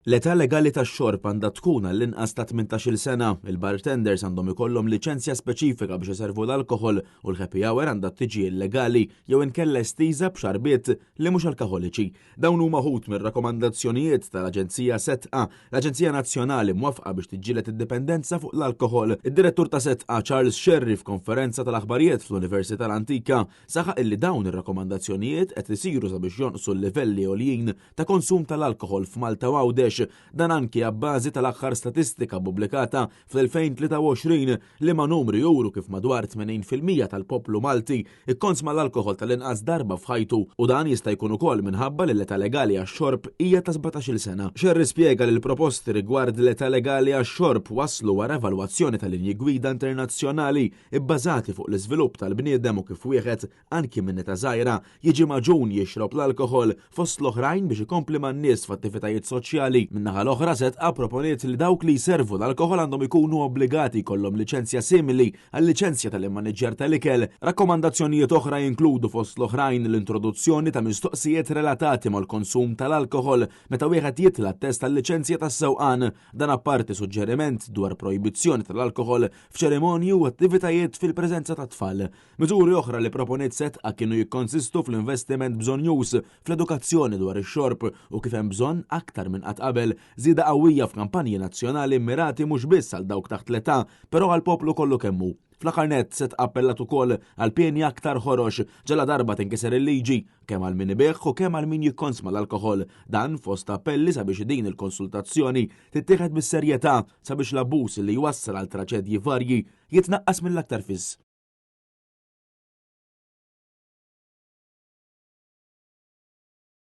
L-età legali tax-xorb għandha tkun għall-inqas ta' 18-il sena, il-bartenders għandhom ikollhom liċenzja speċifika biex iservu l-alkoħol u l-happy hour għandha tiġi illegali jew inkella estiża b'xarbiet li mhux alkoħoliċi. Dawn huma wħud mir-rakkomandazzjonijiet tal-Aġenzija Sedqa, l-Aġenzija Nazzjonali mwaffqa biex tiġġieled id-dipendenza fuq l-alkoħol. Id-Direttur ta' Sedqa, Charles Scerri f'konferenza tal-aħbarijiet fl-Università l-Antika saħaq illi dawn ir-rakkomandazzjonijiet qed isiru sabiex jonqsu l-livelli għoljin ta' konsum tal-alkoħol f'Malta u Għawdex, dan anki abbażi tal-aħħar statistika pubblikata fl-2023 liema numri juru kif madwar 80% tal-poplu Malti ikkonsma l-alkoħol tal-inqas darba f'ħajtu u dan jista' jkun ukoll minħabba li l-età legali għax-xorb hija ta' 17-il sena. Scerri spjega li l-proposti rigward l-età legali għax-xorb waslu wara evalwazzjoni ta' linji gwida internazzjonali bbażati fuq l-iżvilupp tal-bniedem u kif wieħed anki minn età żgħira, jiġi magħġun jixrob l-alkoħol, fost l-oħrajn biex ikompli man-nies f'attivitajiet soċjali. Min-naħa l-oħra, Sedqa pproponiet li dawk li jservu l-alkoħol għandhom ikunu obbligati jkollhom liċenzja simili għal-liċenzja tal-immaniġġjar tal-ikel. Rakkomandazzjonijiet oħra jinkludu fost l-oħrajn l-introduzzjoni ta' mistoqsijiet relatati mal-konsum tal-alkoħol meta wieħed jitla' t-test tal-liċenzja tas-sewqan. Dan apparti suġġeriment dwar projbizzjoni tal-alkoħol f'ċerimonji u attivitajiet fil-preżenza tat-tfal. Miżuri oħra li proponiet Sedqa kienu jikkonsistu fl-investiment bżonnjuż fl-edukazzjoni dwar ix-xorb u kif hemm bżonn aktar minn qatt qabel żieda qawwija f'kampanji nazzjonali mmirati mhux biss għal dawk taħt l-età però għall-poplu kollu kemm hu. Fl-aħħar nett Sedqa appellat ukoll għal pieni aktar ħorox ġaladarba tinkiser il-liġi kemm għal min ibigħ u kemm għal min jikkonsma l-alkoħol. Dan fost appelli sabiex din il-konsultazzjoni tittieħed bis-serjetà sabiex l-abbuż li jwassal għal traċedji varji jitnaqqas mill-aktar fis.